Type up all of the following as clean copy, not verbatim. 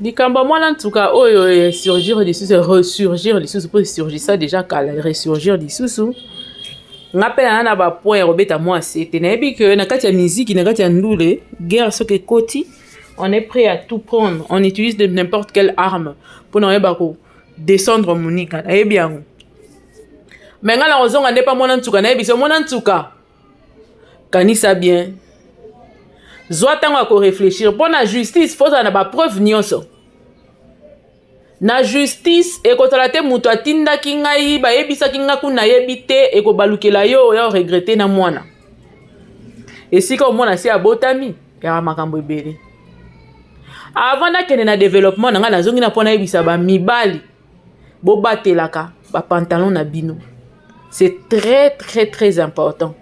Likambo ya mwana ntuka oyo esurgir lisusu, ressurgir lisusu, mpo esurgisa déjà kala, ressurgir lisusu. Nga mpe naa na bapoint ya kobeta mwa sete. Nayebi ke na kati ya miziki, na kati ya ndule, guerre soki ekoti, on est prêt à tout prendre, on utilise de n'importe quelle arme mpona oyeba kodescendre monika. Nayebi yango, me ngai na kozonga nde pa mwana ntuka. Nayebi so mwana ntuka, kanisa bien, zwa ntango ya koréfléchir mpo na justice. Faut ozala na bapreuve nyonso. Na justice ekozala te moto atindaki ngai, bayebisaki ngai kuna, nayebi te. Ekobalukela yo, oya oregretter na mwana. Esika omwana si abotami, yaka makambo ebele. Avant nakende na développement na ngai, nazongi na mpo nayebisa bamibali: bobatelaka bapantalon na bino, c'est très très très important.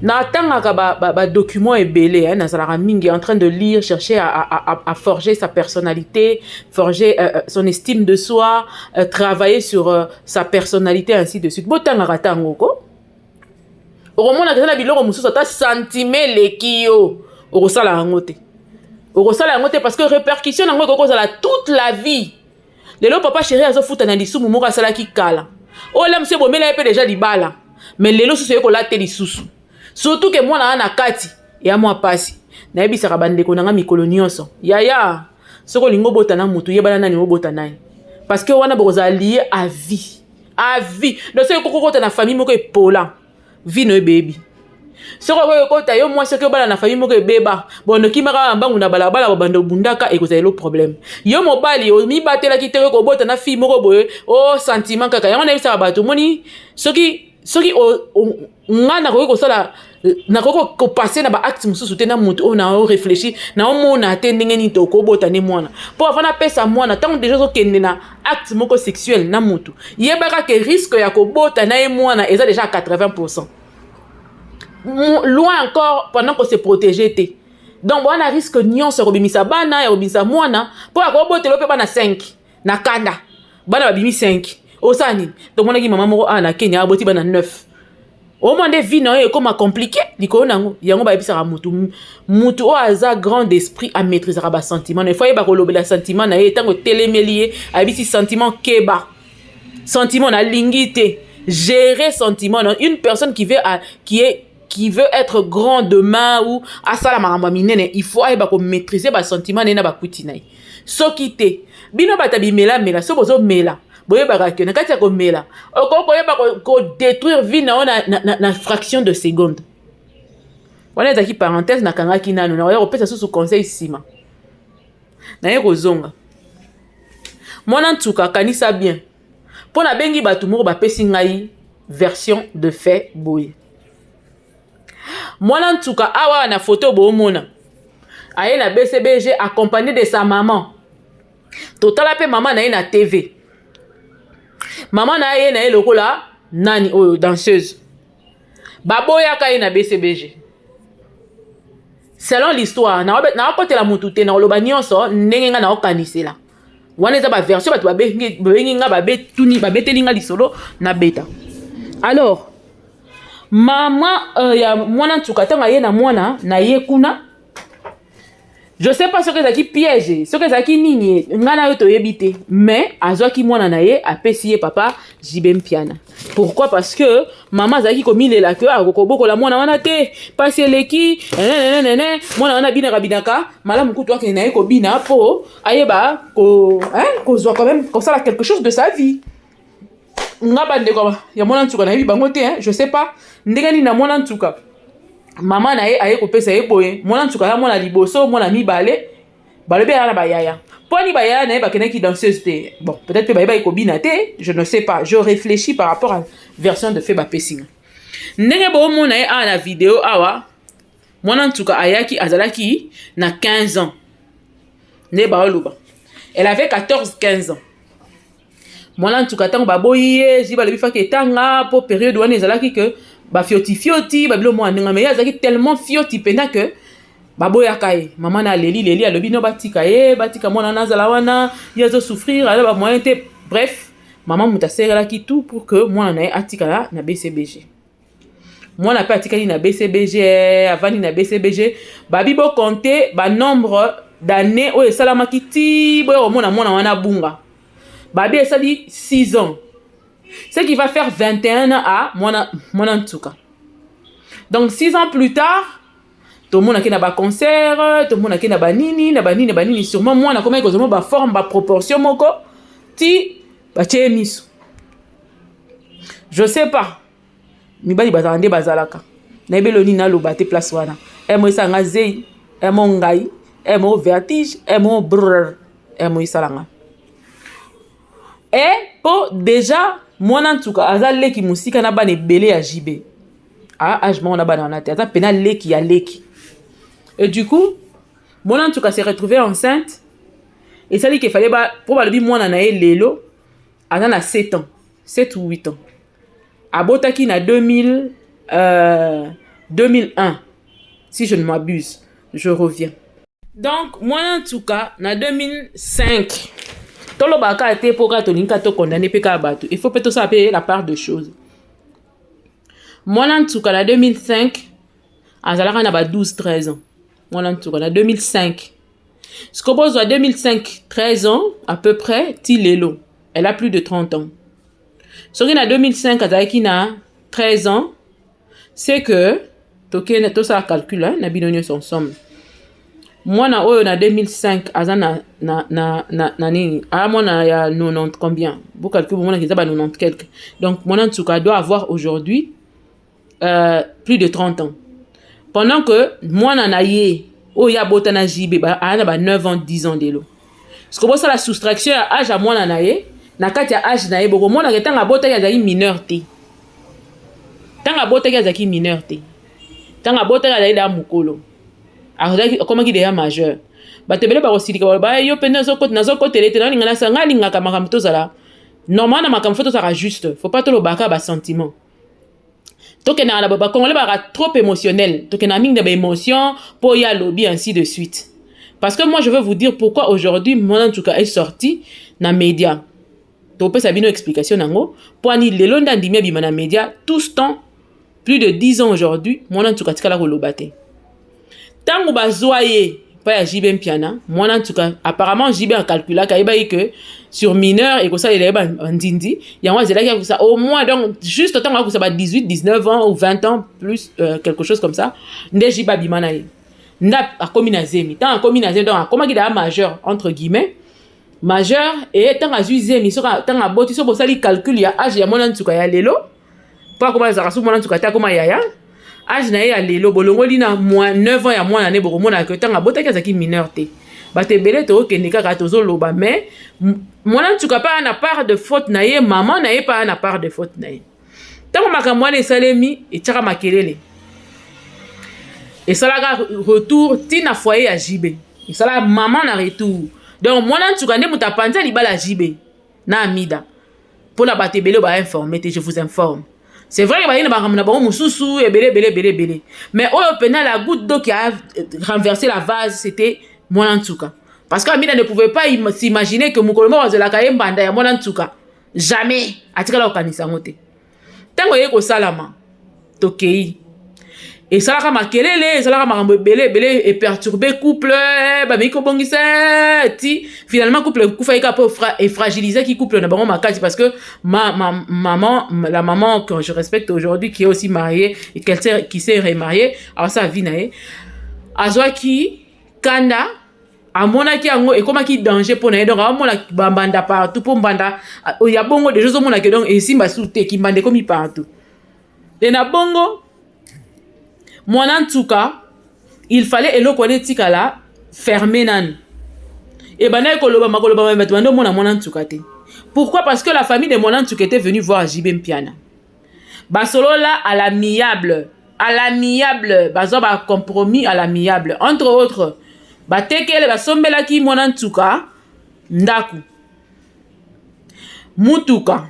Natangaka badocument ba ebele, hein, nazalaka mingi en train de lire, chercher à forger sa personnalité, forger son estime de soi, travailler sur sa personnalité, ainsi de suite. Botangaka ntango ko okomonaka eza na biloko mosusu, ata sentiment eleki yo, okosala yango te, okosala yango te, parce que répercussion yango ekoki kozala toute la vie. Lelo papa chéri azofuta na lisumu moko asalaki kala. Oyo la mosu ebomela ye mpe déjà libala, mais lelo susu oye te lisusu, surtout ke mwana wana na kati ya mwa pasi. Nayebisaka bandeko na nga mikolo nyonso: yaya, soki olingi obota na motu, yebana nani obota na ye, parce que wana bokozala lié à vie, à vie. Donc soki okokota na famille moko epola, vie no ebebi. Soki okoki okota yo mwasi, soki obala na famille moko ebeba, bondo okimaka mbangu na balabala, bobanda obundaka, ekozala elo problème. Yo mobali omibatelaki te, kobota na fille moko boye, o sentiment kaka. Yango nayebisaka bato: omoni, soki nga nakoki kosala, nakoki kopasser na baacte mosusu te na motu oyo na oréfléchir, naomona te ndenge nini tokobota nde mwana. Mpo avant napesa mwana, ntango déjà ozokende na acte moko sexuel na motu, yebaka ke risque ya kobota na ye mwana eza déjà à 80, loin encore pendant kose protéger te. Donc wana risque nyonso ya kobimisa bana, ya kobimisa mwana, mpo ya kobotela mpe bana 5 na kanda, bana babimi 5, osala nini? Tomonaki mama moko awa na Kenya, aboti bana 9. Omwa nde vie na yo ekóma compliqué likolo nango. Yango bayebisaka mutu: mutu oyo aza grand esprit amaîtrisaka basentiment na ye. Faut ayeba kolobela sentiment na ye. Ntango etelemeli ye, ayebisi sentiment: keba, sentiment nalingi te. Gérer sentiment na une personne qui veut être grand demain ou asala makambo ya minene, il faut ayeba komaîtriser basentiment na ye na bakwiti na ye. Soki te, bino bato bimelamela, so bozomela, boyebaka ke na kati ya komela, okoki koyeba kodétruire vie na yo na fraction de seconde. Wana ezalaki parenthèse, nakangaki nano, nakoya kopesa susu conseil nsima. Naye kozonga, mwana ntuka, kanisa bien, mpo nabengi bato moko, bapesi ngai version de fait boye. Mwana ntuka awa na foto boomona, aye na BCBG accompagné de sa maman. Totala mpe mama na ye na TV. Mama na ye na ye lokola nani oyo danseuse, baboyaka ye na BCBG selon l'histoire. Nakotela mutu te, nakoloba nyonso ndenge ngai naokanisela. Wana eza baversion bato babengi nga, babetuni, babeteli nga lisolo, nabeta. Alors mama ya mwana ntuka, ntango aye na mwana na ye kuna, je sais pas soki ezalaki piège, soki ezalaki nini, ngai na yo toyebi te, mais azwaki mwana na ye, apesi ye papa JB Mpiana. Pourquoi? Parce que mama azalaki komilela ke akokobokola mwana wana te, mpasi eleki nenenene. Mwana wana abinaka binaka malamu, kutu akende na ye kobina mpo ayeba kozwa quand même, kosala quelque chose de sa vie. Nga bandeko ya mwana ntuka nayebi bango te, hein? Je sais pas ndenge nini na mwana ntuka, mama na ye aye kopesa ye boye. Mwana ntuka ya mwana liboso, mwana mibale, balobi aya na bayaya. Mpo ani bayaya na ye bakendaki danseuse te? Bon, peut-être mpe bayebaki kobina te, je ne sais pas. Je réfléchis par rapport à version de fait bapesi nga. Ndenge boomona ye awa na video awa, mwana ntuka ayaki, azalaki na 15 ans nde baoloba. Elle avait 14 15 ans, mwana ntuka. Ntango baboyi ye, zi balobi faki etanga, mpo période wana ezalaki ke bafiotifioti babilo mwana ndenge, me ye azalaki tellement fioti mpenza ke baboyaka ye. Mama na aleli leli, alobi no, batika ye, batika mwana wana azala wana, ye azosouffrir, aza bamoyen te. Bref, mama moto aselelaki tout pour que mwana na ye atikala na BCBG. Mwana mpe atikali na BCBG, avandi na BCBG. Babi bocompter banombre. d'année oyo esalamaki ti boya komona mwana wana abunga, babi esali 6 ans, ce qui va faire 21 ans à mwana, mwana ntuka. Donc 6 ans plus tard, tomonaki na baconcert, tomonaki na banini, na banini, na banini. Sûrement mwana akomaki kozwa mo baforme, baproportion moko, ti batie ye miso. Je sais pas, mibali bazalaka nde bazalaka. Nayebi elo nini naloba te. Place wana emo esalanga zei, emo ngai, emo vertige, emo brr, emo esalanga e mpo déjà mwana ntuka aza leki mosika na bana ebele ya JB. Âge moko na bana wana te, aza pena leki ya leki. Et du coup mwana ntuka s'est retrouvé enceinte. Esali ke fallait ba mpo balobi mwana na ye lelo aza na 7 ans, 7 ou 8 ans. Abotaki na 2000, 2001 si je ne m'abuse. Je reviens. Donc mwana ntuka na 2005, tolobaka te mpo kaka tolingi kaka tokondane mpe kaka bato, il faut mpe tosala mpe la part de choses. Mwana ntuka na 2005 azalaka na ba 12 13 ans. Mwana ntuka na 2005, sikoyo bozwa 2005, 13 ans à peu près, ti lelo elle a plus de 30 ans. Soki na 2005 azalaki na 13 ans, c'est que tokende tosala calcul, hein, na bino nyonso ensemble. Mwana oyo na 2005 aza na nini? Aya mwana ya 90 combien? Bocalcul, bomonaki eza ba 90 quelque. Donc mwana nsuka doit avoir aujourd'hui plus de 30 ans, pendant que mwana na ye oyo abota na JB aya na ba 9 ans, 10 ans lelo. Siko bosala soustraction ya âge ya mwana na ye na kati ya âge na ye, bokomonaka ntango abotaki azalaki mineur te. Ntango abotaki azalaki mineur te. Ntango abotaki azalaki deya mokolo, akomaki deya majeur. Bato ebele bakosilika, baloba yo mpe nazokotela ete naolinga nasala. Ngai alingaka makambo tozala normal na makambo, faut tozalaka juste, faut pas tolobaka basentiment. Tokendaka na bacongolais bazalaka trop émotionnel, tokendaka mingi na baémotion mpo ye alobi, ainsi de suite. Parce que moi, je veux vous dire pourquoi aujourd'hui mwana ntuka est sorti na média. Topesa bino explication nango mpo ani lelo nde andimi abima na média. Tout ce temps, plus de 10 ans aujourd'hui, mwana ntuka atikala koloba te. Ntango bazwa ye mpa ya JB Mpiana, mwana ntuka, apparemment JB acalculaka, ayebaki que sur mineur ekosalela ye bandindi yango. Azelaki akosa au moins, donc juste ntango akosa ba 18 19 ans ou 20 ans plus, quelque chose comme ça, nde JB abima na ye, nde akomi na zemi. Ntango akomi na zemi, donc akomaki deya majeur, entre guillemets majeur. E ntango azwi zemi, soki ntango aboti, soki bosali calcul ya âge ya mwana ntuka ya lelo, mpo akoma azalaka soki mwana ntuka te, akoma yaya, âge na ye ya lelo, bolongoli na 9 ans ya mwana ne, bokomona ke ntango abotaki azalaki mineur te. Bato ebele tokokende kaka tozoloba, mais mwana ntuka mpe aya na part de faute na ye, mama na ye mpe aya na part de faute na ye. Ntango makambo wana esalemi, etiaka makelele, esalaka retour ntina foyer ya JB, esalaka mama na retour. Donc mwana ntuka nde moto apanzi libala ya JB na Amida. Mpona bato ebele oyo bainforme te, je vous informe. C'est vrai que baye na makambo na bango mosusu ebele ebele ebele ebele, mais oyo pena la goutte d'eau qui a renversé la vase, c'était mwana ntuka, parce que Amida ne pouvait pas s'imaginer que mokolo moko azelaka ye mbanda ya mwana ntuka. Jamais atikala kokanisa yango te. Ntango eye kosalama, tokei, esalaka makelele, esalaka makambo ebele ebele, eperturbe couple, bameki kobongisa ti finalement couple ekufaki kaka mpo efragilisaki couple na bango makasi. Parce que ma maman, la maman que je respecte aujourd'hui, qui est aussi mariée et qui s'est remariée, asala vie na ye, azwaki kanda, amonaki yango ekomaki danger mpo na ye. Donc aomona bambanda partout, mpo mbanda ya bongo deja ozomonake, donc esimba su te, kimbanda ekomi partout. E na bongo mwana ntuka, il fallait eloko wana etikala ferme nanu. Ebandaki kolobama kolobama, bato bandi omona mwana ntuka te. Pourquoi? Parce que la famille de mwana ntuka était venue voir JB Mpiana, basolola à l'amiable, à l'amiable, bazwa bacompromis à l'amiable. Entre autres, batekele, basombelaki mwana ntuka ndako, mutuka,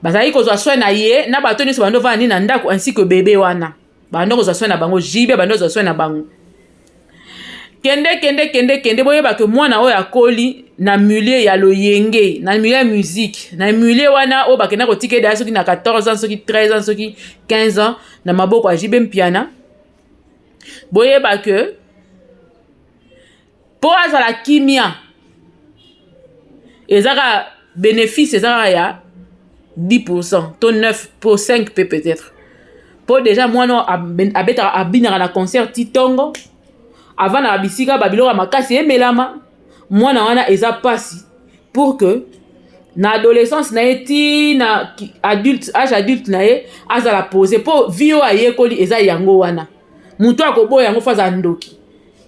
bazalaki kozwa soin na ye na bato nyonso bando ovanda nini na ndako, ainsi que bébé wana bando kozwa soin na bango. JB bando kozwa soin na bango. Kende kende kende kende, boyeba ke mwana oyo akoli na milieu ya loyenge, na milieu ya musique, na milieu wana oyo bakenda kotika edaya soki na 14 ans, soki 13 ans, soki 15 ans, na maboko ya JB Mpiana. Boyeba ke Mpo azala kimia, eza kaka bénéfice, eza kaka ya 10% to 9 po 5 pe peut-être, mpo déjà mwana abetaka, abinaka na concert ti ntongo, avandaka bisika babiloko ya makasi emelama. Mwana wana eza mpasi pour que na adolescence na ye ti na adulte, âge adulte na ye, azala posé, mpo vie oyo ayekoli eza yango wana. Moto akoboya yango, fo azala ndoki.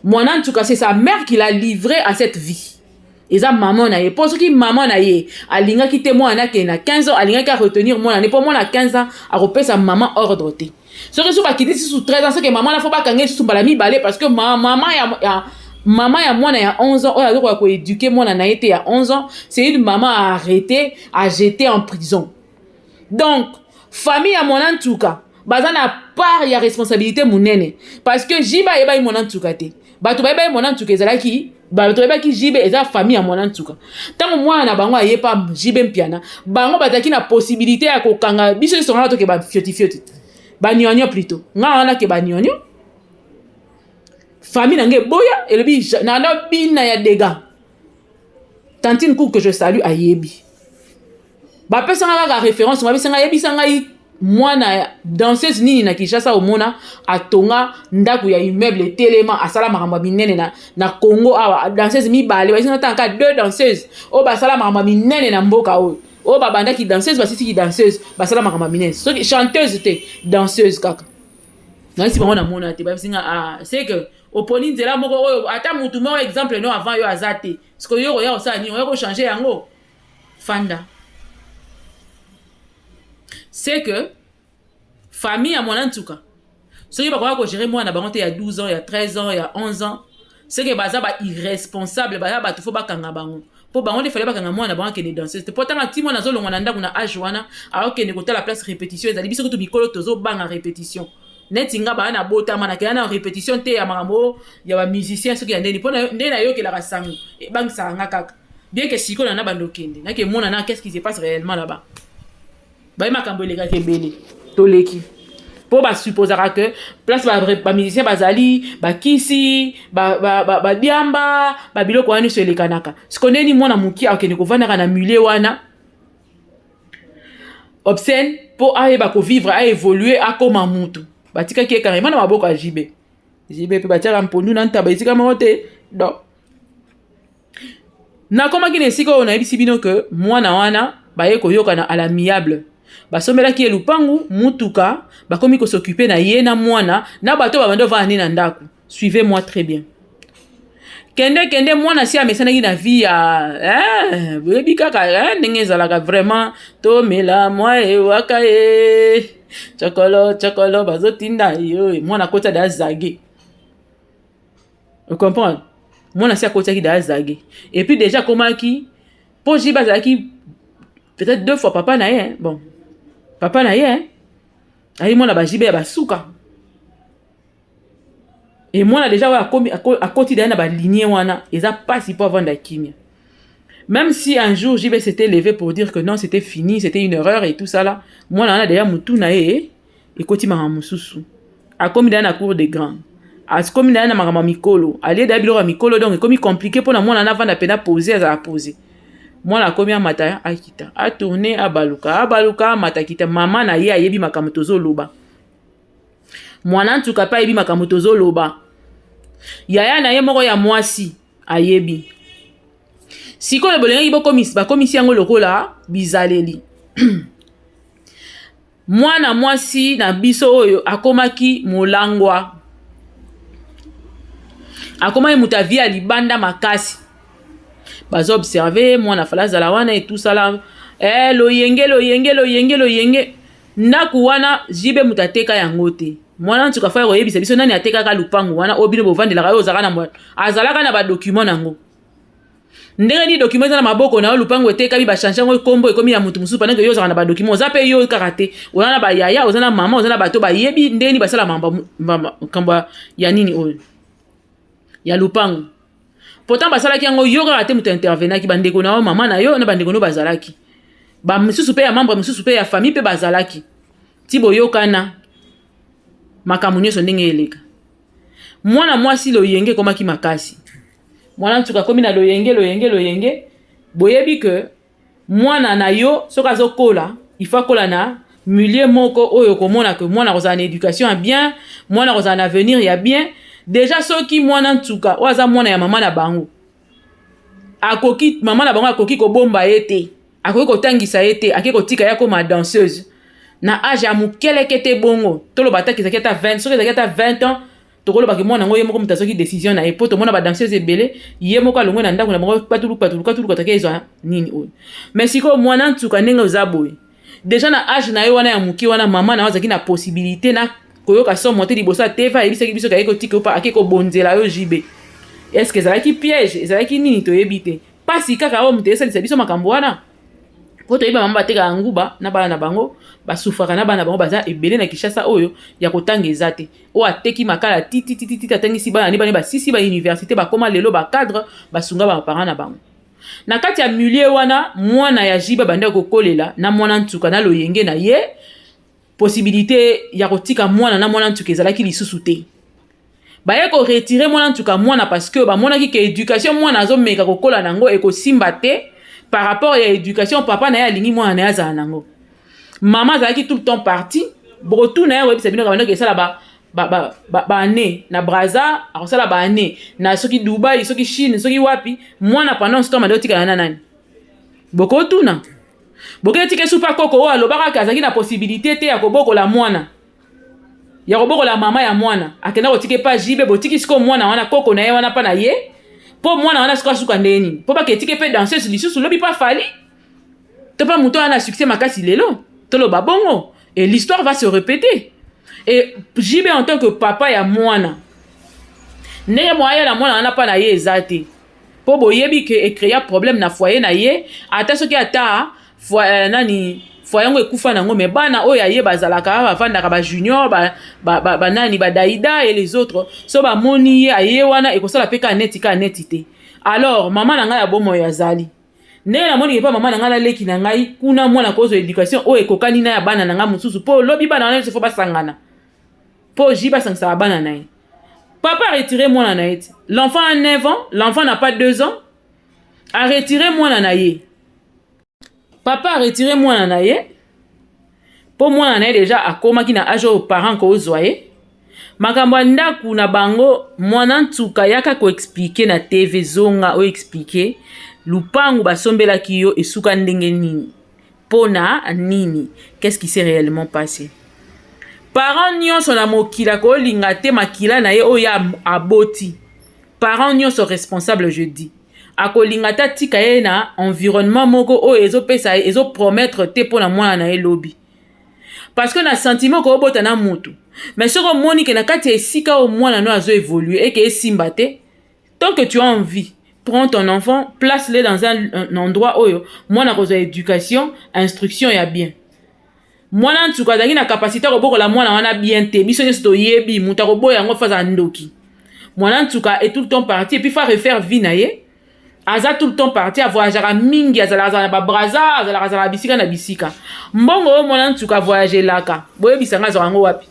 Mwana ntuka, c'est sa mère qui l'a livré à cette vie, eza mama na ye. Mpo soki mama na ye alingaki te mwana akende na 15 ans, alingaki aretenir mwana ne, mpo mwana 15 ans akopesa mama ordre te. Soki so bakiti susu 13 ans, soki mama na fo bakanga lisusu mbala mibale, parce que mama ya mwana ya 11 ans oyo azokoka koéduquer mwana na ye te ya 11 ans, c'est une maman à arrêter, à jeter en prison. Donc famille ya mwana ntuka baza na part ya responsabilité monene, parce que JB ayebaki mwana ntuka te. Bato bayebaki mwana ntuka, ezalaki bato bayebaki JB, eza famille ya mwana ntuka. Ntango mwana na bango ayepa JB Mpiana, bango bazalaki na possibilité ya kokanga biso nyonso ngana toke bafiotifioti, banyonyo plutôt. Nga wana ke banyonyo, famille na ngai eboya, elobi nana bina ya dega. Tantine Cour que je salue ayebi, bapesanga kaka référence, bapesanga, yebisa ngai mwana danseuse nini na Kinshasa omona atonga ndako ya immeuble etelema, asala makambo ya minene na Congo awa. Danseuse mibale basinga tanga, deux danseuse oyo basala makambo ya minene na mboka oyo, oyo babandaki danseuse, basisiki danseuse, basala makambo ya minene, soki chanteuse te, danseuse kaka. Nayesi bango, namona te. Babisinga, ah, c'est que oponi nzela moko oyo ata mutu moko exemple no avant yo aza te. Sikoyo yo koya kosala nini? Oya kochanger yango? Fanda. C'est que famille ya mwana ntuka, soki bakoka kogérer mwana bango te ya 12 ans, ya 13 ans, ya 11 ans, c'est que baza ba irresponsable, baza bato fo bakanga bango, mpo bango nde fale bakanga mwana bango akende danseuse te. Mpo ntanga ti mwana azolongwa na ndako na âge wana, aokende kotala place répétition ezali. Biso kutu mikolo tozobanga répétition. Neti nga baya na botama, nakenda na répétition te ya makambo ya bamusicien soki ya ndeni, mpo nde nayokelaka sango ebangisaka nga kaka. Bien que sikoyo na bando okende, nakemona na qu'est-ce qui se passe réellement là-bas. Baye makambo elekaki ebele, toleki mpo basupposaka ke place bamusicien bazali, bakisi, badiamba, babiloko wana nyonso elekanaka. Siko ndeni mwana moki akende kovandaka na milieu wana obscène mpo ayeba kovivre, aévolue, akóma mutu? Batikaki ye carrément na maboko ya JB. JB mpe batiaka mpondu na ntaba esika moko te. Donc nakomaki na esika oyo nayebisi bino ke mwana wana baye koyokana à l'amiable, basombelaki ye lupangu, mutuka, bakomi kos'occuper na ye na mwana na bato babandi ovanda nde na ndako. Suivez moi très bien. Kende kende, mwana si amesanaki na vie ya eh, boyebi kaka eh, ndenge ezalaka vraiment. Tomela mwa ewaka ye chokolo chokolo, bazotinda yo mwana akota da zage, ocomprendre? Mwana si akotiaki da zage, et puis déjà akomaki, mpo JB azalaki peut-être deux fois papa na ye. Bon, papa na ye ayi mwana baJB ya basuka. E mwana déjà oyo akoti daya na balinie wana, eza mpasi mpo avanda kimia. Même si un jour JB s'était levé pour dire que non, c'était fini, c'était une erreur et tout ça là, mwana wana deya mutu na ye ekoti makambo mosusu, akomi daya na cour de grand, akomi daya na makambo ya mikolo, alie daya biloko ya mikolo. Donc ekomi compliqué mpona mwana wana avanda mpena posé, azala posé. Mwana akomi amata, akita, atourne, abaluka, abaluka, amata, akita. Mama na ye ayebi makambo tozoloba, mwana ntuka mpe ayebi makambo tozoloba, yaya na ye moko ya mwasi ayebi. Sikoyo bolengaki bakomisi yango lokola bizaleli. Mwana mwasi na biso oyo akomaki molangwa, akomaki moto avie ya libanda makasi. Bazoobserve mwana fala azala wana etusala eh, loyenge loyenge loyenge loyenge. Ndako wana, JB moto ateka yango te. Mwana nsuka fa koyebisa biso nani atekaka lupango wana oyo bino bovandelaka. Oyo ozalaka na, azalaka na badocument nango ndenge nini? Document eza na maboko na yo. Lupango etekami, bachange yango, kombo ekomi ya motu mosusu, pendant que yo ozalaka na badocument. Oza mpe yo kaka te, oza na bayaya, oza na mama, oza na bato bayebi ndenge nini basala makambo ya nini oyo ya lupango. Pourtant basalaki yango, yo kaka te moto intervenaki, bandeko na yo, mama na yo na bandeko no bazalaki, bamisusu mpe ya membre mosusu mpe ya famille mpe bazalaki, ti boyokana makambo nyonso ndenge eleka. Mwana mwasi, loyenge ekomaki makasi. Mwana nsuka akomi na loyenge, loyenge, loyenge. Boyebi ke mwana na yo soki azokola, il faut akola na milieu moko oyo okomona ke mwana akozala na éducation ya bien, mwana akozala na avenir ya bien. Déjà soki mwana nsuka oyo aza mwana ya mama na bango, akoki, mama na bango akoki kobomba ye te, akoki kotangisa ye te, akoki kotika ye akoma danseuse na age ya mokeleke te. Bongo toloba ataki ezalaki ata 20, soki ezalaki ata 20 ans, tokolobaki mwana yango ye moko moto azwaki décision na ye, mpo tomona badanseuse ebele, ye moko alongwe na ndako na bango, patulu patulu katulu, kataki ezwa nini oyo. Mais sikoyo mwana nsuka, ndenge oza boye, déjà na age na ye wana ya moke wana, mama na yo azalaki na possibilité na koyoka somo te. Liboso ya TV ayebisaki biso kayei kotika yo, ake kobonzela yo JB. Est ce que ezalaki piège, ezalaki nini, toyebi te. Mpasi kaka oyo moto esalisa biso makambo wana, mpo toyebi bamama batekaka nguba na bana na bango, basufraka na bana na bango, baza ebele na Kinshasa oyo ya kotanga eza te. Oyo ateki makala tititititi, atangisi bana ni bana, basisi bauniversité, bakóma lelo bacadre, basunga baparent na bango. Na kati ya milieu wana, mwana ya JB abandaki kokolela na mwana ntuka na loyenge na ye. Possibilité ya kotika mwana na mwana ntuka ezalaki lisusu te. Baye koretirer mwana ntuka mwana, parce que bamonaki ke éducation mwana azomeka kokola nango ekosimba te par rapport ya éducation papa na ye alingi mwana na ye azala nango. Mama azalaki tout le temps parti. Bokotuna ye, koyebisa bino kabandaki esala baane na Braza, akosala baane na soki Dubai, soki Chine, soki wapi. Mwana pendant ce temps bandi otikala na nani? Bokotuna, bokei tika esupa koko oyo alobaka ke azalaki na possibilité te ya kobokola mwana, ya kobokola mama ya mwana. Akenda kotika epa JB. Botiki sikoyo mwana wana, koko na ye wana mpa na ye, mpo mwana wana sikoyo asuka ndenge nini? Mpo baketike mpe danseuse lisusu lobi mpa Fally to mpa moto wana na succès makasi lelo, toloba bongo, et l'histoire va se répéter. Et JB en tant que papa ya mwana, ndenge moaya na mwana wana mpa na ye eza te, mpo boyebi ke ecréa problème na foyer na ye. Ata soki ata nani, foyer yango ekufa nango, mais bana oyo aye bazalaka, bavandaka, bajunior, banani, badaida et les autres, so bamoni ye aye wana, ekosala mpe kaka neti kaka neti te. Alors mama na ngai ya bomoi azali ndenge namoni epa mama na ngai, naleki na ngai kuna, mwana kozwa éducation oyo ekokani na ya bana na ngai mosusu, mpo lobi bana wana nyonso faut basangana, mpo ji basangisaka bana na ye. Papa aretire mwana na ye ti l'enfant a 9 ans, l'enfant n'a pas 2 ans. Aretire mwana na ye, papa aretire mwana na ye, mpo mwana na ye déjà akomaki na age oyo parent kozwa ye. Makambo ya ndako na bango, mwana ntuka yaka koexpliquer na TV. Zonga oexpliquer lupangu basombelaki yo esuka ndenge nini, mpo na nini, qu'est-ce qui s'est réellement passé? Parent nyonso na mokili akolinga te makila na ye oyo aboti. Parent nyonso responsable, je dis, akolinga te atika ye na environnement moko oyo ezopesa, ezopromettre te mpo na mwana na ye lobi, parce que na sentiment koobota na mutu. Mais soki omoni ke na kati ya esika oyo mwana no azoévolue eke esimba te, tant que tu as envie, prends ton enfant, place-le dans un endroit oyo mwana akozwa éducation, instruction ya bien. Mwana nsuka azalaki na capacité kobokola mwana wana bien te. Biso nyonso toyebi, moto akoboya yango faut aza ndoki. Mwana nsuka est tout le temps parti, et puis faut refaire vie na ye. Aza tout le temps parti, avoyageaka mingi, azalaka, azala na babraza, azalaka, azala na bisika na bisika. Mbongo oyo mwana nsuka avoyagelaka, boyebisanga azwaka yango wapi?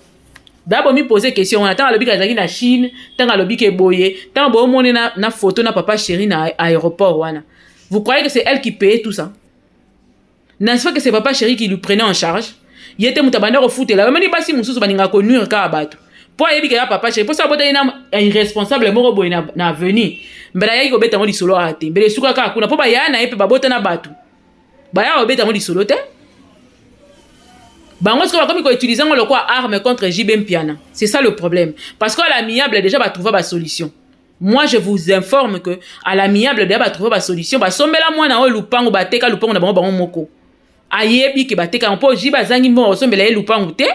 Da bomipose question wana. Ntango alobi ke azalaki na Chine, ntango alobi ke boye, ntango boomoni na photo na papa chéri na aéroport wana, vous croyez que c'est elle qui payait tout ça? N'est-ce pas que c'est papa chéri qui lui prenait en charge? Ye te moto abanda kofutela. Bamoni basi mosusu balingaka konuire kaka bato, mpo ayebi ke ya papa chéri, mpo so abotaki na irresponsable moko boye na avenir, mbele ayaki kobeta yango lisolo awa te, mbele esuka kaka kuna, mpo baya na ye mpe babota na bato baya kobeta yango lisolo te. Bango sikoyo bakomi koutiliser yango lokola arme contre JB Mpiana. C'est ça le problème, parce que à l'amiable déjà batrouva basolution. Moi, je vous informe que à l'amiable déjà batrouva basolution. Basombela mwana oyo lupango, bateka lupango na bango, bango moko ayebi ke bateka yango, mpo JB azangi mbongo kosombela ye lupangu te,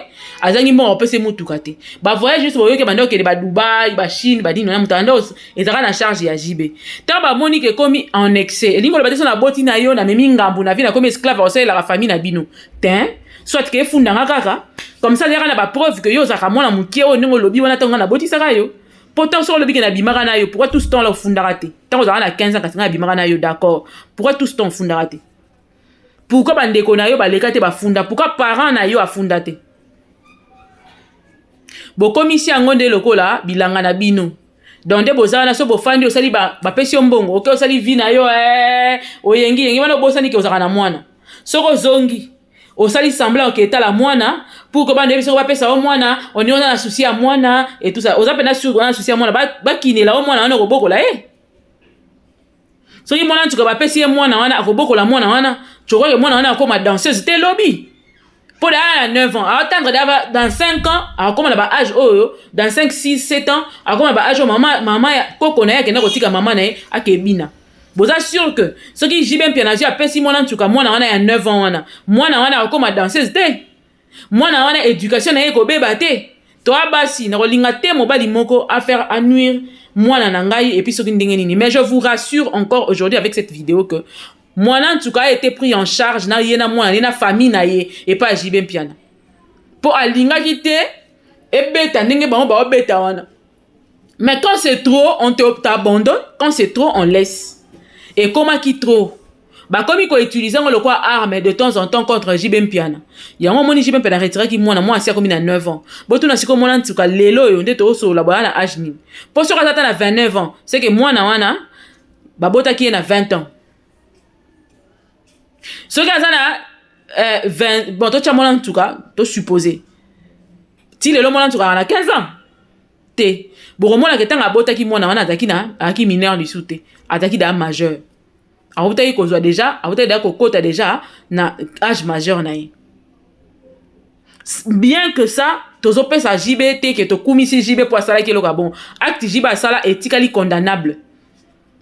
azangi mbongo kopesa ye mutuka te. Bavoyage nyonso boyoki banda okende badubai, bachine, banini wana, moto anda ezalaka na charge ya JB. Ntango bamoni ke ekomi en excès, elingi koloba te so naboti na yo, namemi ngambu na vie, nakomi esclave akosalelaka famille na bino te. Soit ke efundanga kaka comme ça, ezalaka na bapreuve ke yo ozalaka mwana moke oyo ndenge olobi wana ntango nga nabotisaka yo. Po ntango soki olobi ke nabimaka na yo, pourquoi tout ce temps là ofundaka te? Ntango ozalaka na 15 ans, kasi nga nabimaka na yo, d'accord, pourquoi tout ce temps ofundaka te? Pourquoi bandeko na yo baleka te bafunda? Pourquoi parent na yo afunda te? Bokomisi yango nde lokola bilanga na bino. Donc nde boza wana, so bofandi, osali, bapesi yo mbongo, oke, osali vie na yo, oyengi yengi wana, obosani ke ozalaka na mwana. Soki ozongi, osali semblant oke etala mwana pour que bana yebi soki bapesa yo mwana, oni oza na souci ya mwana et tout ça. Oza mpena sûr oza na souci ya mwana? Bakinela yo mwana wana, okobokola ye? Soki mwana ntuka bapesi ye mwana wana, akobokola mwana wana? Cokoke mwana wana akoma danseuse te lobi, mpo daa na 9 ans, aotendre dans 5 ans akokoma na baage oyo, dans 5, 6, 7 ans akokoma na baage oyo mama ya koko na ye akenda kotika mama na ye akebina. Boza sûr que soki JB Mpiana azwi, apesi mwana ntuka mwana wana ya 9 ans wana, mwana wana akokoma danseuse te, mwana wana éducation na ye ekobeba te? Toa basi na kolinga te mobali moko afaire anuire mwana na ngai. Et puis soki ndenge nini, mais je vous rassure encore aujourd'hui avec cette vidéo que mwana ntuka a été pris en charge na ye, na mwana ye, na famille na ye epai ya JB Mpiana, mpo alingaki te ebeta ndenge bango baobeta wana. Mais quand c'est trop, on t'abandonne. Quand c'est trop, on laisse. Ekomaki trop, bakomi koutiliser yango lokola arme de temps en temps contre JB Mpiana. Yango omoni JB Mpiana retiraki mwana. Mwana asi akomi na 9 ans. Botuna sikoyo, mwana ntuka lelo oyo nde toosolola boya na age nini? Mpo soki aza ata na 29 ans, c'est que mwana wana babotaki ye na 20 ans. Soki aza na 20, bon, totya mwana ntuka, tosuppose ti lelo mwana ntuka na 15 ans te, bokomonaka ntango abotaki mwana wana azalaki na azalaki mineur lisusu te, azalaki da majeur, awutaki kozwa déjà, awutaki déjà kokota déjà na âge majeur na ye. Bien que ça, tozopesa JB te ke tokumisi JB mpo asalaki eloko ya bon. Acte JB asala etikali condamnable,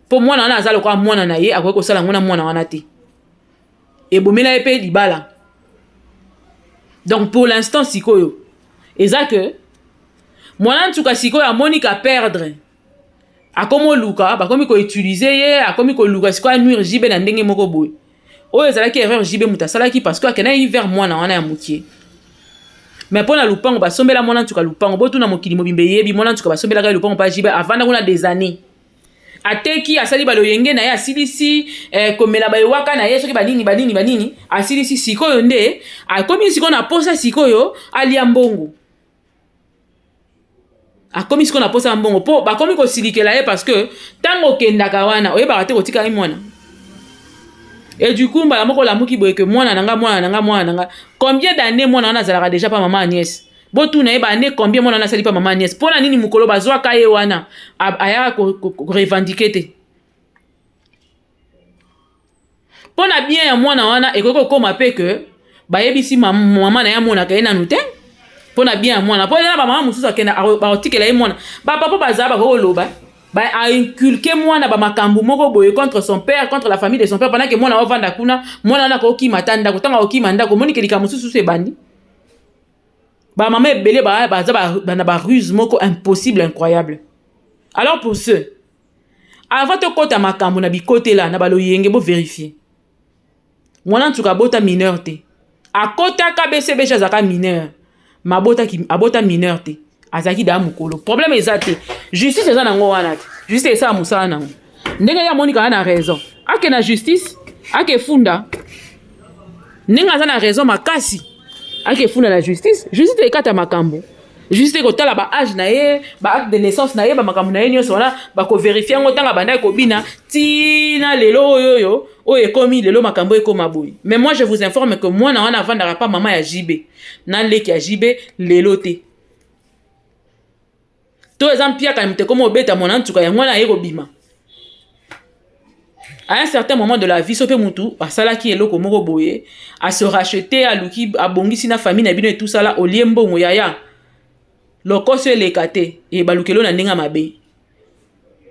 mpo mwana wana aza lokola mwana na ye, akoki kosala yango na mwana wana te, ebomela ye mpe libala. Donc pour l'instant sikoyo eza ke mwana ntuka sikoyo amoni ka perdre, akomi oluka, bakomi koutiliser ye, akomi koluka sikoyo anuire JB na ndenge moko boye. Oyo ezalaki erreur JB moto asalaki, parce que akendaki vers mwana wana ya mokie. Mais mpo na lupango, basombela mwana ntuka lupango. Botuna mokili mobimba eyebi, mwana ntuka basombelaka ye lupango mpa JB, avanda kuna des années, ateki, asali baloyenge na ye, asilisi komela bayewaka na ye, soki banini banini banini, asilisi. Sikoyo nde akomi sikoyo na posa, sikoyo alia mbongo. Akomi sikoyo na posa ya mbongo, mpo bakomi kosilikela ye, parce que ntango okendaka wana, oyebaka te kotika ye mwana. Et du coup mbala moko olamuki boye ke mwana na nga, mwana na nga, mwana na nga. Combien d'année mwana wana azalaka déjà pa mama Agnès? Botuna ye, baannée combien mwana wana asali pa mama Agnès? Mpo na nini mokolo bazwaka ye wana ayaka korevendiquer te? Mpo na bien ya mwana wana, ekoki kokóma mpe ke bayebisi mama na ye amonaka ye nanu te, mpo na bien ya mwana, mpo eza na bamama mosusu akenda, bakotikela ye mwana. Bapapa bazala, bakoki koloba, bainculquer mwana bamakambo moko boye contre son père, contre la famille de son père, pendant que mwana ovanda kuna. Mwana wana akokima ata ndako. Ntango akokima ndako, omoni ke likambo mosusu so ebandi. Bamama ebele baza na baruse moko impossible, incroyable. Alors pour ceux, avant tokɔta makambo na bikotela na baloyenge, bovérifier. Mwana ntuka abota mineur te. Akotaka BCBG, azalaka mineur, ma abota mineur te, azalaki daa mokolo. Problème eza te, justice eza nango wana te. Justice esala mosala nango. Ndenge ye amoni kaka na raison, ake na justice, ake funda. Ndenge aza na raison makasi, ake funda na justice. Justice ekata makambo. Justice ekotala baage na ye, baacte de naissance na ye, bamakambo na ye nyonso wana, bakovérifier yango ntango abandaki kobina ntina lelo oyo ekomi lelo, makambo ekóma boye. Mais moi, je vous informe que mwana wana avandaka pa mama ya JB na leki ya JB lelo te. To eza mpiaka moto ekóma obeta mwana ntuka, yango wana aye kobima. À un certain moment de la vie, so mpe mutu asalaki eloko moko boye, ase racheter, aluki abongisi na famille na bino, etusala, olie mbongo yaya, lokoso eleka te, e balukeli na ndenge ya mabe.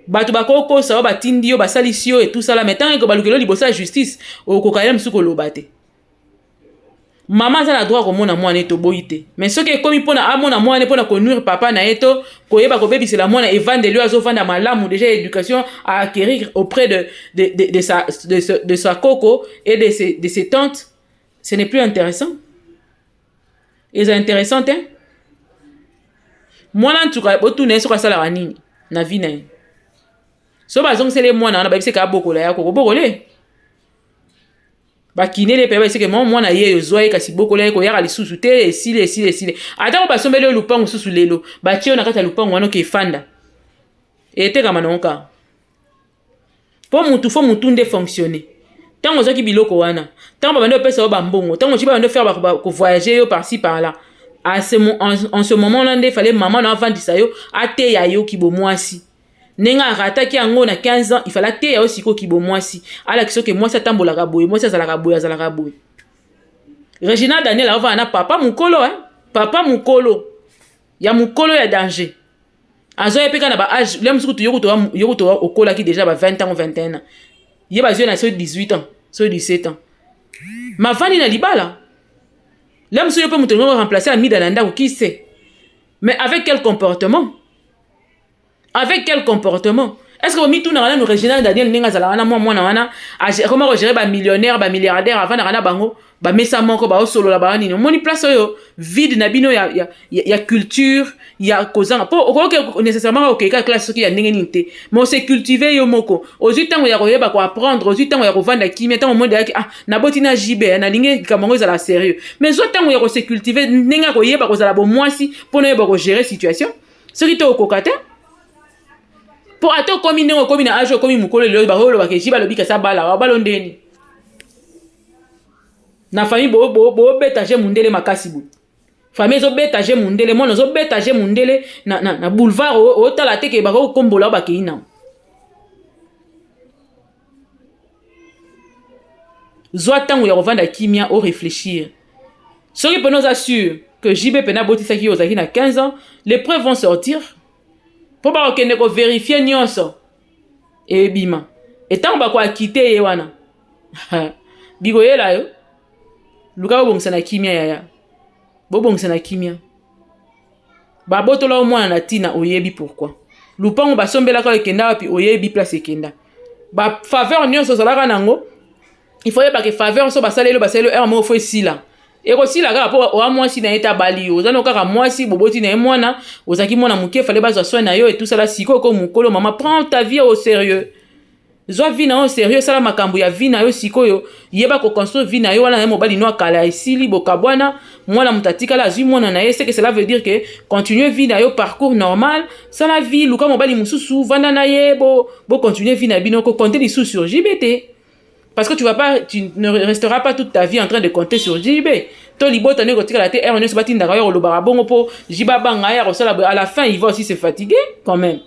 Bato bakokosa yo, batindi yo, basalisi yo, etusala. Mais ntango eko balukeli yo liboso ya justice, okoka ye mosusu koloba te. Mama aza na droit komona mwana ye, toboyi te. Mais soki ekomi mpona amona mwana mpona konuire papa na ye to koyeba kobebisela mwana evandeli oyo azovanda malamu, déjà éducation à acquérir auprès de sa koko et de ses tantes, ce n'est plus intéressant. Eza intéressant te. Mwana ntuka, botuna ye soki asalaka nini na vie na ye. So bazongiseli ye mwana wana, bayebiseka abokola ya koko, bokole bakineli mpe bayebiseke mo mwana ye ozwa ye, kasi bokola ye, koyaka lisusu te. Esili, esili, esili. Atako basombeli yo lupango susu lelo, batie yo na kati ya lupango wana, oke efanda. Etekama nango kaka. Po mutu faut mutu nde fonctionner. Tango ozwaki biloko wana, tango babandi kopesa yo ba mbongo, tango JB abandi faire ba ko voyager yo par ci par là. À ce, en, en ce moment là nde fallait maman na avandisa yo, ateya yo kibomwasi. Ndenge arataki yango na 15 ans, il fallait ateya yo sikoyo kibomwasi. Alakisa yo ke mwasi atambolaka boye, mwasi azalaka boye, azalaka boye. Regina Daniel avanda na papa mukolo, hein? Papa mukolo. Ya mukolo ya danger. Azwa ye pe kaka na ba age, le mosusu kutu yo kutu yo kutu okolaki dejà ba 20 ans ou 21 ans. Ye bazwi ye na soki 18 ans, soki 17 ans. Mavandi na libala. Le mosusu yo pe moto olingi remplacer Amida na ndako, qui sait? Mais avec quel comportement? Avec quel comportement? Est-ce que bomitunaka nanu Regina Daniel ndenge azalaka wana mwa mwana wana akoma ko gérer ba millionnaire ba milliardaire avandaka na bango ba mesa moko baosolola ba nini omoni place oyo vide na bino ya, ya, ya culture ya kozanga mpo okoki nécessairement okei kaka classe soki ya ndenge nini te mais ose cultive yo moko ozwi ntango ya koyeba koapprendre ozwi ntango ya kovanda kimia ntango omoni deyaki ah naboti na JB nalingi likambo yango ezala sérieux mais zwa ntango ya kose cultive ndenge ya koyeba kozala bomwasi mpo na oyeba kogérer situation soki te okoka te po ata okomi ndenge okomi na age okomi mokolo lelo bakoki ke ji balobi kasi abala abala ndeni na famille bobeta je mundele makasi boye famille ezobeta je mundele mwana ozobeta je mundele na, na, na boulevard otala te ke bakoki kokombola bakei nao zwa ntango ya kovanda kimia o réfléchir soki mpena oza sûr que JB mpena abotisaki yo ozalaki na 15 ans les preuves vont sortir mpo bakokende koverifier nyonso ebima etango bakoakite ye wana bikoyela yo luka bobongisa na kimia yaya bobongisa na kimia babotola yo mwana na ntina oyebi pourquoi lupango basombelaka yo ekenda wapi oyebi place ekenda bafaveur nyonso ozalaka nango il faut yeba ke faveur so basaleli yo basaleli yo heure moko fo esila ekosila kaka mpo oa mwasi na ye te abali yo oza no kaka mwasi boboti na ye mwana ozalaki mwana moke fale bazwa soin na yo etusala sikoyo ko mokolo mama prends ta vie au sérieux zwa vie na yo sérieux sala makambo ya vie na yo sikoyo yeba koconstruire vie na yo wana ye mobali no akala esili bokabwana mwana moto atikala azwi mwana na ye ce que cela veut dire que continue vie na yo parcours normal sala vie luka mobali mosusu vanda na ye bo, bo continue vie na bino kocompter lisusu sur JB te parce que tu vas pas tu ne resteras pas toute ta vie en train de compter sur JB to libota ndenge kotikala te heure nyonso batindaka yo kolobaka bongo mpo JB abanga ye akosala boye à la fin il va aussi se fatiguer quand même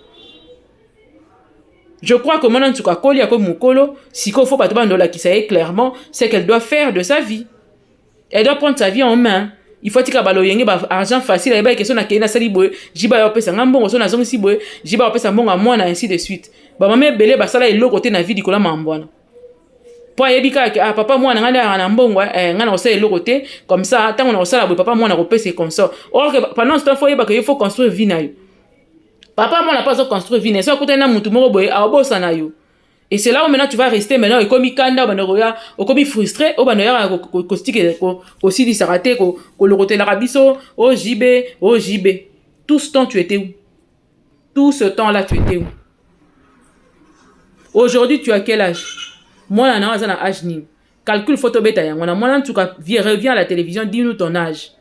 je crois que mwana nsuka akoli akomi mokolo sikoyo fo bato banda olakisa ye clairement ce qu'elle doit faire de sa vie elle doit prendre sa vie en main il faut atika baloyenge ba argent facile ayebaki ke so nakei nasali boye JB ayo apesa nga mbongo so nazongisi boye JB apesa mbongo ya mwana ainsi de suite bamama ebele basala eloko te na vie likolo ya mambo wana mpo ayebi kaka ke ah, papa mwana ngai nde na mbongo eh, ngai nakosala eloko te comme ça ntango nakosala boye papa mwana akopesa comme ça or que pendant ce temps fo oyebaka yo faut construire vie na yo papa mwana mpe azoconstruire vie na ye so akutani na motu moko boye aobosana yo et c'est là où maintenant tu vas rester maintenant ekomi kanda obanda koya okomi frustré obanda oyaka kostike kosilisaka te kolokotelaka biso o JB o JB tout ce temps tu étais où tout ce temps là tu étais où aujourd'hui tu as quel âge mwana na yo aza na âge nini calcul faut tobeta yango na mwana ntuka reviens à la télévision dis-nous ton âge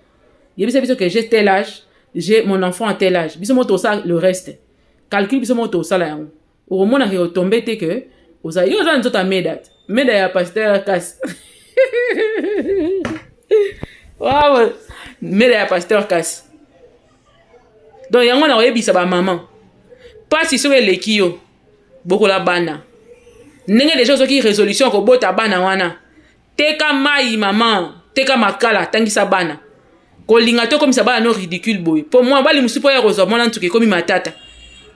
yebisa biso que j'ai tel âge j'ai mon enfant à tel âge biso moko tosala le reste calcul biso moko tosala yango okomonaka otombe te ke oza yo oza nzoto ya meda te meda ya pasteur kasi wow. meda ya pasteur kasi donc yango na koyebisa bamama mpasi soki eleki yo bokola bana ndenge deja ozwaki résolution ya kobota bana wana teka mai mama teka makala tangisa bana kolinga te okomisa bana no ridicule boye mpo mwa bali mosusu mpo ya kozwa mwana ntuka ekomi matata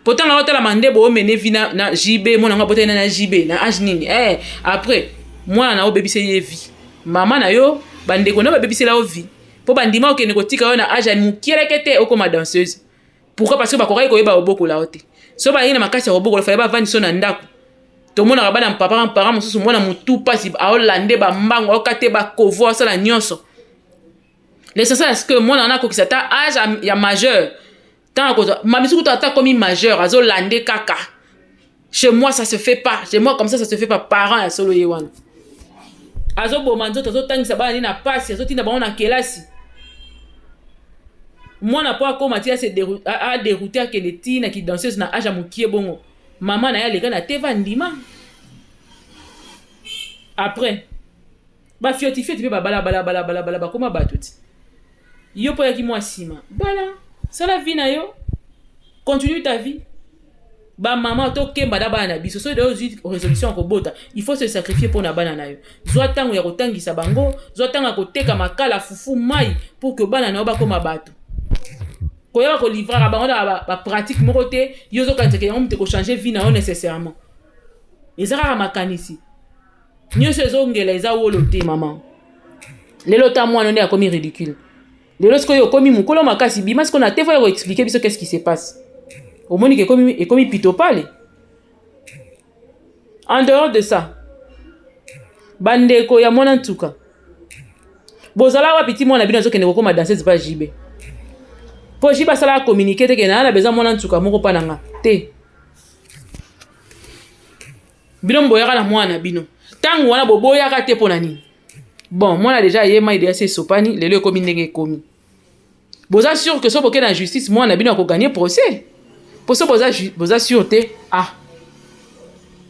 pourtant nga otalama nde boomene vie na, na JB mwana ngo abotaki na na JB na age nini eh, après mwana na obebiseli ye vie mama na yo bandeko na yo babebisela yo vie mpo bandima okende kotika yo na age ya mokieleke te okoma danseuse pourquoi parce que bakokaki koyeba kobokola yo te so balingi na makasi ya kobokola fale bavandi so na ndako tomonaka bana papa parent mosusu mwana motu mpasi aolande bambango aokate bakovo asala nyonso l'essentiel est ce que mwana wana akokisa ata age ya majeur ntango akozwa mamisi kutu ata akomi majeur azolande kaka chez moi ça se fait pas chez moi comme ça ça se fait pas parent ya solo ye wana azoboma nzoto azotangisa bana nini na pasi azotinda bango na kelasi Mwana mpo akóma ti adérouter, akende ti na kidanseuse na age ya mokie bongo, mama na ye aleka na teva, ndima. Après bafiotifioti mpe babalabalabalabalabala, bakóma bato. Ti yo mpo oyaki mwa nsima, bala, sala vie na yo, continue ta vie. Bamama, tokemba na bana na biso. Soki ozwi résolution ya kobota, il faut se sacrifier mpo na bana na yo. Zwa ntango ya kotangisa bango, zwa ntango ya koteka makala, fufu, mai, pour que bana na yo bakóma bato. Koyeba kolivraka bango na bapratique moko te. Yo ozokanisaka yango moto ekochange vie na yo nécessairement. Eza kaka makanisi nyonso ezongela, eza wolo te. Mama, lelo ta mwana nde akomi ridicule. Lelo sikoyo okomi mokolo makasi, bima sikoyo na te, faut ya koexpliquer biso qu'est-ce qui se passe. Omoni ke ekomi pitopale. En dehors de ça, bandeko ya mwana ntuka, bozala wapi ti mwana bino azokende kokóma danseuse pa JB? Mpo JB asalaka communiqué te ke naa na besoin mwana ntuka moko mpa na nga te. Bino boyaka na mwana bino ntango wana, boboyaka te mpo na nini? Bon, mwana déjà ayema ideya se esopani. Lelo ekomi ndenge ekomi. Boza sûr que so boke na justice, mwana bino akogagner procès? Mpo so boza sûr te, ah,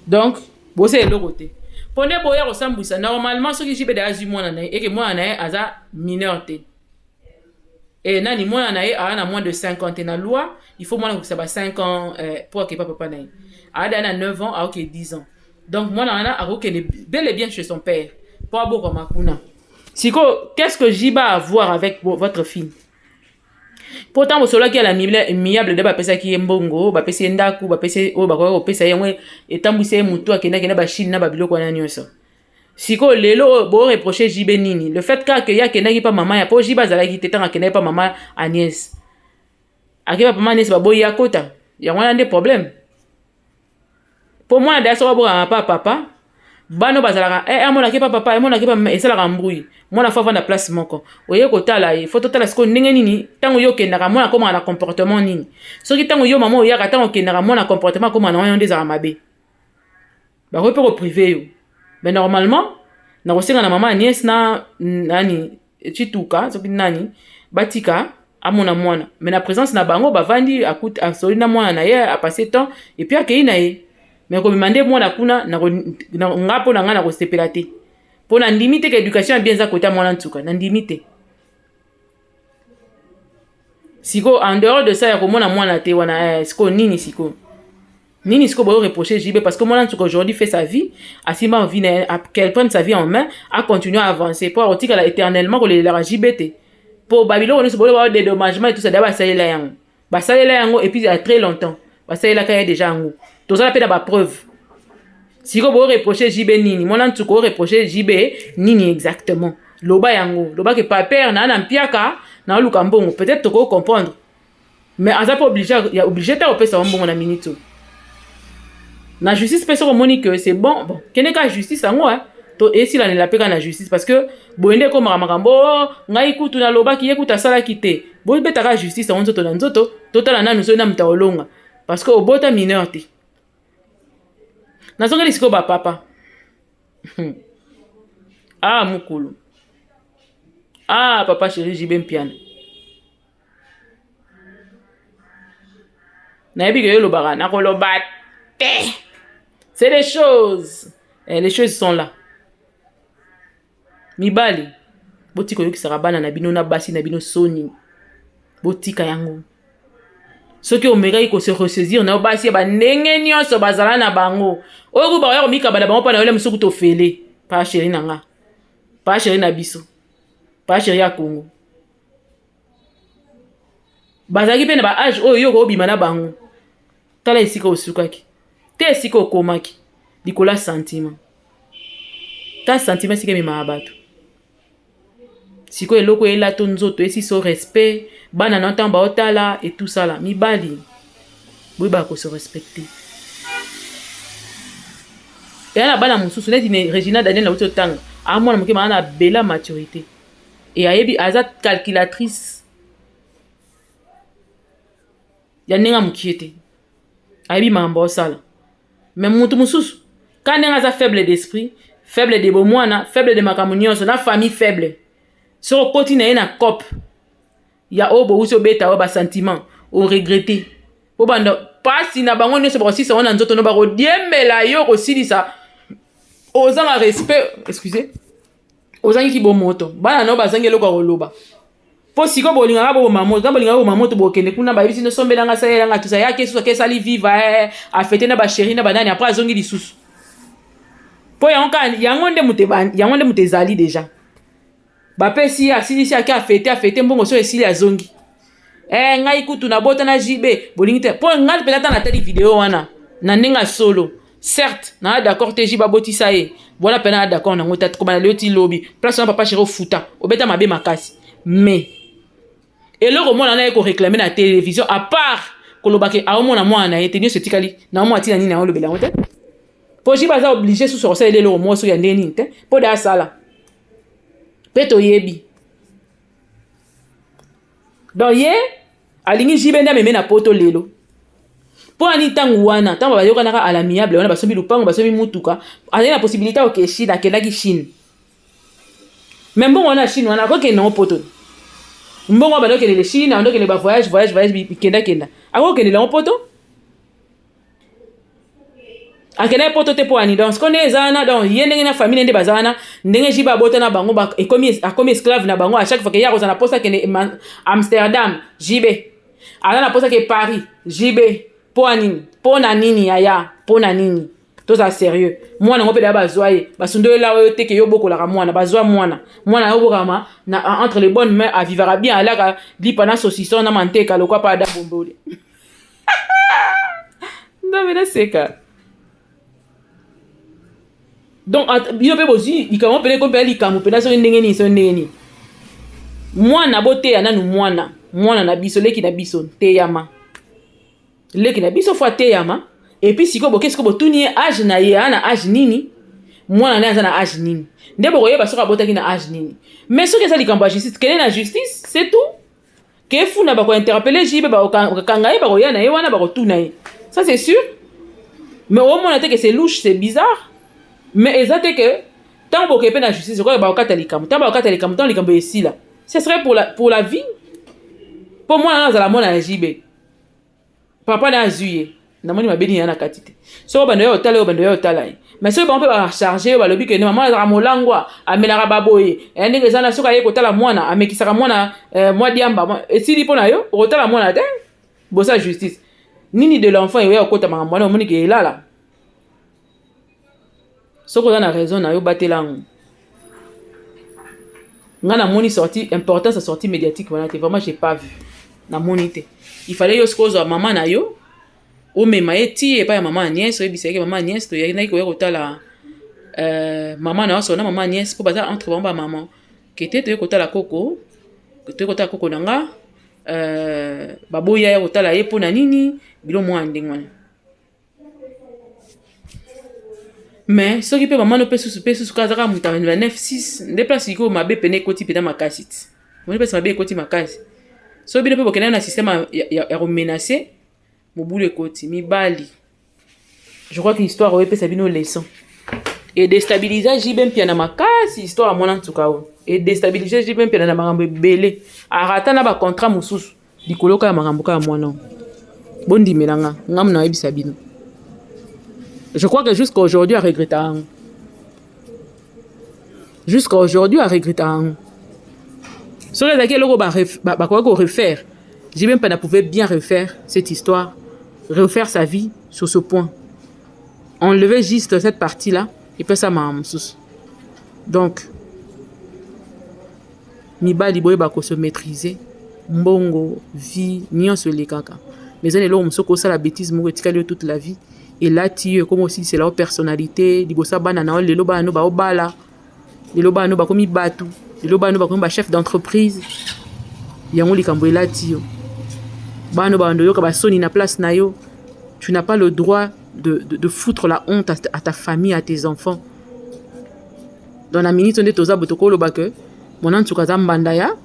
donc bosa eloko te mpo nde boya kosambwisa. Normalement, soki JB azwi mwana na ye, eke mwana na ye aza mineur te. E nani, mwana na ye aa na moins de 5 ans te. Na loi, il faut mwana kokisa ba 5 ans po akepa papa na ye. Aada na 9 ans, aoke 10 ans. Donc mwana wana akokende bel et bien chez son père mpo abokama kuna. Sikoyo, qu'est-ce que JB a à voir avec votre fille? Mpo ntango bosololaki ya l'amiable nde bapesaki ye mbongo, bapesi ye ndako, bapesi oyo bakoki kopesa ye. Yango etambwisi ye motu, akendaki na bachine na babiloko wana nyonso. Sikoyo lelo oyo boreproche JB nini? Le fait kaka ye akendaki mpa mama ya, mpo JB azalaki te ntango akendaki mpa mama Agnès. Akei pa mama Agnès, baboyi akota. Yango wana nde problème. Mpo mwana daya soko abokaka pa papa, bano bazalaka eh, amonaki pa papa, emonaki pa mama, esalaka mbui. Mwana faut avanda place moko. Oye kotala ye, faut totala sikoyo ndenge nini ntango yo okendaka, mwana akomaka na comportement nini. Soki ntango yo mama oyaka, ntango okendaka, mwana comportement akomaka na wana nde ezalaka mabe, bakoki mpe kopriver yo. Mais normalement, nakosenga na mama Agnès na nani, Chituka, soki nani, batika amona mwana, mais na présence na bango. Bavandi, asoli na mwana na ye, apasse temps et puis akei na ye. Mais kobima nde mwana kuna, nga mpo na ngai nakosepela te, mpo na ndimi te ke éducation ya bien eza kota mwana ntuka. Nandimi te. Sikoyo, en dehors de ça ya komona mwana te wana, sikoyo nini? Sikoyo nini sikoyo boyo reprocher JB? Parce que mwana nsuka aujourd'hui fait sa vie, asimba vie na, qu'elle prenne sa vie en main, a continuer à avancer, po akotikala éternellement kolelelaka JB te. Po babiloko nyonso boyo bao dédommagement et tout ça, da basalela yango, basalela yango. Et puis il y a très longtemps basalelaka ye déjà yango, tozala mpe na bapreuve. Sikoyo boyo reprocher JB nini? Mwana nsuka, oreproche JB nini exactement? Loba yango, loba ke paper na mpiaka na oluka mbongo, peut-être tokoki comprendre. Mais aza mpe obligé, ya obligé te kopesa wa mbongo na minute oyo. Na justice mpe, soki omoni que c'est bon, bon, kende kaka justice yango to esilanela mpe kaka na justice, parce que boye nde ekomaka makambo. Oh, ngai kutu nalobaki, ye kutu asalaki te. Bobetaka justice yango nzoto na nzoto, totala nanu soki na moto akolonga, parce que obota mineur te. Nazongeli sikoyo bapapa. Ah, mokolo, ah, papa chéri JB Mpiana, nayebi ke yo olobaka, nakoloba te. C'est des choses, eh, les choses sont là. Mibali, botika oyokisaka bana na bino na basi na bino soni. Botika yango. Soki omekaki kose ressaisir na yo, basi ya bandenge nyonso bazala na bango oyo ku bakoya komikaba na bango mpa na yo. Le mosuku tofele pa chéri na nga, pa chéri na biso, pa chéri ya Congo, bazalaki mpe na baage oyo yo koobima na bango. Tala esika osukaki te, esika okomaki likolo ya sentiment. Ta sentiment esika ememaka bato. Sikoyo eloko elato nzoto esisa respect bana na ntango baotala etusala. Mibali, boyebaka kose respecter. Eya na bana mosusu neti Regina Daniel nauti otanga, amwana moke maa na bela maturité e ayebi, aza calculatrice ya ndenge mokie te, ayebi makambo osala. Mais mutu mosusu ka ndenge aza faible d'esprit, faible de bomwana, faible de makambo nyonso na famille faible, soki okoti na ye na cope. Ya oyo bowuti obeta oyo basentiment oregrete po banda pasi na bango nyonso bakosilisa yango na nzoto no bakodiembela yo kosilisa ozanga respect excuse ozangi kibomoto bana na yo bazangi eloko ya koloba mpo sikoyo bolingaka boboma moto ntango bolingaka boboma moto bokende kuna bayebisi no sombela nga salela nga tusa yake susu ake esali viva eh, afete na basheri na banani apres azongi lisusu mpo yango kaka yango nde moto yango nde moto ezali deja bapesi ye asilisi ake afete afete mbongo so esili azongi eh, ngai kutu nabota na JB bolingi te mpo ngai mpenza ata natali video wana na ndenge ya solo certes naa d'accord te JB abotisa ye wana mpe naa d'accord nango te kobanda lelo ti lobi place wana papa chéri ofuta obeta mabe makasi mais eloko mwana na ye koréclame na télévision à part koloba ke aomona mwana na ye te nyonso etikali naomona ntina nini aolobela yango te mpo JB aza oblige susu akosalela eloko moko soki ya ndenge nini te mpo de asala mpe toyebi donc ye alingi JB nde ameme na poto lelo mpo ani ntango wana ntango bayokanaka à l'amiable wana basombi lupango basombi mutuka azali na possibilité oke Chine akendaki Chine mais mbongo wana ya Chine wana akokende nango poto mbongo wana bandokendele Chine andokende bavoyage voyage voyage bikendakenda akokendele yango poto akendaki poto te mpo ani donc sikoyo ndenge eza wana donc ye ndenge na famille nde baza wana ndenge JB abota na bango ekomi akomi esclave na bango à chaque fois ke ye akozala na posa akende Amsterdam JB aza na posa ke Paris JB mpo anini mpo na nini yaya mpo na nini tozala sérieux mwana yango mpe daya bazwa ye basundolela oyo te ke yo obokolaka mwana bazwa mwana mwana yo obokama na entre les bonnes mains avivaka bien alaka lipa na saucisson na manteka lokwa pa ada bombole nzambe naseka donc bino mpe bozwi likambo mpena ekomi mpena likambo mpena soki ndenge nini soki ndenge nini mwana boteya nanu mwana mwana na biso leki na biso teyama leki na biso fo ateyama epuis sikoyo boke sikoyo botuni ye age na ye aa na age nini mwana naye aza na age nini nde bokoyeba soki abotaki na age nini mais soki eza likambo ya justice kende na justice c'est tout kefuna bako interpeller JB bakokanga ye bakoya na ye wana bakotuna ye ça c'est sûr mais omona te que c'est louche c'est bizarre mais eza te que ntango bokee mpe na justice okoya bakokata likambo ntango bakokata likambo ntango likambo esila ce serait pour la vie mpo mwana na azala mwana ya JB papa na azwi ye namoni mabe nini ya na kati te soki bando ya otala oyo bando ya otala ye mais soki bango mpe bacharge oyo balobi ke mama azalaka molangwa amelaka baboye eh, ndenge eza na soki aye kotala mwana amekisaka mwana eh, mwa diamba esili mpo na yo okotala mwana te bosa justice nini de l'enfant eoya kokota makambo wana omoni ke elala soki oza na raison na yo batela yango nga namoni sortie importance ya sortie médiatique wana te vraiment j'ai pas vu namoni te il fallait yo sikoyo ozwa mama na yo omema ye ti epai ya mama Agnès oyebisa yeke mama Agnès toyaki koya kotala mama na yo sona mama Agnès mpo baza entre bango bamama kete toye kotala koko toye kotala koko na nga baboya ya kotala ye mpo na nini bilo mwa ndenge wana mais soki mpe mama no mpe susu mpe susu kaka azaka moto ya 9 6 nde place sikoyo mabe pene ekoti mpena makasi ti omoni place mabe ekoti makasi soki bino mpe bokendaki na système ya komenace mobulu ekoti mibali je crois que histoire oyo epesa bino leçon edestabilize JB Mpiana makasi histoire ya mwana nsuka oyo edestabilize JB Mpiana na makambo ebele arata na bacontrat mosusu likolo kaka ya makambo kaka mwana oyo bondimela nga nga mona nayebisa bino je crois que jusqu'à aujourd'hui aregreta yango jusqu'à aujourd'hui aregreta yango soki ezalaki eloko bakoki korefaire JB Mpiana pouvait bien refaire cette histoire refaire sa vie sur ce point enlever juste cette partie là epesa makambo mosusu donc mibali boyeba kose maîtriser mbongo vie nyonso elekaka mais eza na eloko mosusu okosala bétise moko etikali yo toute la vie elati yo ekoma osilisela yo personnalité liboso ya bana na yo lelo bana no baobala lelo bana no bakomi bato lelo bana no bakomi bachef d'entreprise yango likambo elati yo bana no babanda oyoka basoni na place na yo tu n'as pas le droit de foutre la honte à ta famille à tes enfants dans la minute nde toza boye tokoloba ke mwana nsuka aza mbanda ya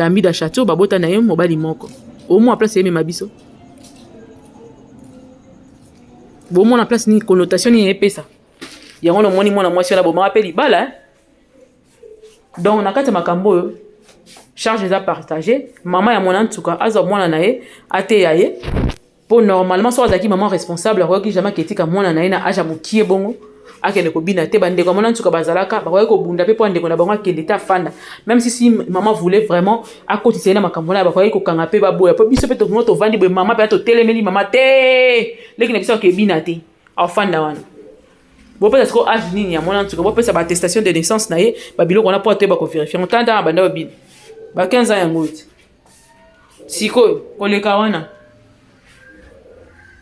Amida Chateau babota na ye mobali moko omona place eyemema biso bomona place nini connotation nini epesa yango namoni mwana mwasi wana bomaka mpe libala donc na kati ya makambo oyo Charge eza partage. Mama ya mwana nsuka azwa mwana na ye, ateya ye, mpo normalement soki azalaki mama responsable, akoki jamais aketika mwana na ye na age ya mokie bongo akende kobina te. Bandeko ya mwana nsuka bazalaka, bakoki kobunda mpe mpo ndeko na bango akende te, afanda. Même si mama voulait vraiment akotisa ye na makambo na, bakoki kokanga mpe baboya, mpo biso mpe tokongo tovandi boye, mama mpe totelemeli mama te, leki na biso akebina te, afanda wana. Bopesa sikoyo age nini ya mwana nsuka? Bopesa baattestation de naissance na ye, babiloko wana, mpo atoyeba kovérifier. Otanda na banda obina ba 15 ans yango ti sikoyo koleka wana.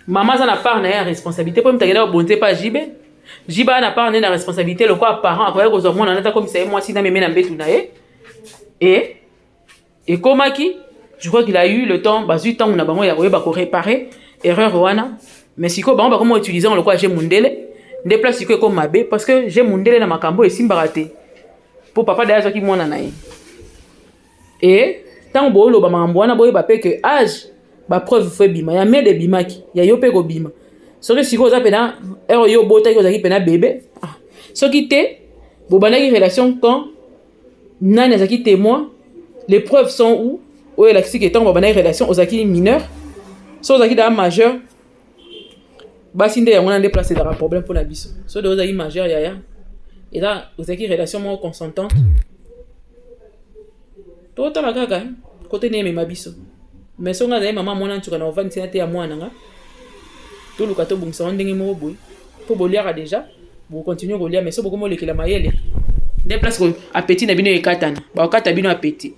Mama aza na part na ye ya responsabilité, mpo moto akenda kobonze mpa jibe. Jibe aza na part na ye na responsabilité lokola parent. Akoki kozwa mwana nata, akomisa ye mwasi na meme na mbetu na ye. E ekomaki, je crois qu'il a eu le temps, bazwi ntango na bango ya koyeba koréparer erreur wana. Mais sikoyo bango bakoma utiliser yango lokola je mundele. Nde place sikoyo ekoma mabe, parce que je mundele na makambo esimbaka te, mpo papa daya azwaki mwana na ye. E ntango booloba makambo wana, boyeba mpe ke age, bapreuve faut ebima. Ya mede ebimaki, ya yo mpe kobima. Soki sikoyo oza mpena ere yo obotaki, ozalaki mpena bebe, ah. Soki te, bobandaki relation quand? Nani azalaki témoin? Les preuves sont où oyo elakisi ke ntango babandaki relation ozalaki mineur? So ozalaki daa majeur, basi nde yango wana nde place ezalaka problème mpona biso. So de ozalaki majeur, yaya, eza ozalaki relation moko consentante. Totala kaka kote nde emema biso. Mais songo azali mama mwana nsuka na ovandisi te ya mwana nga, toluka tobongisa ngo ndenge moko boye, mpo boliaka déjà, bokontinue kolia. Mais so bokomi olekela mayele, nde place appétit na bino ekatana, bakokata bino appétit.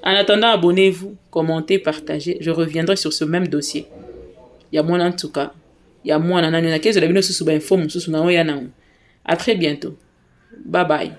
En attendant, abonnez-vous, commentez, partagez. Je reviendrai sur ce même dossier ya mwana ntuka ya mwana nani. Nakezela bino susu bainfo mosusu na oya nango. À très bientôt, bye bye.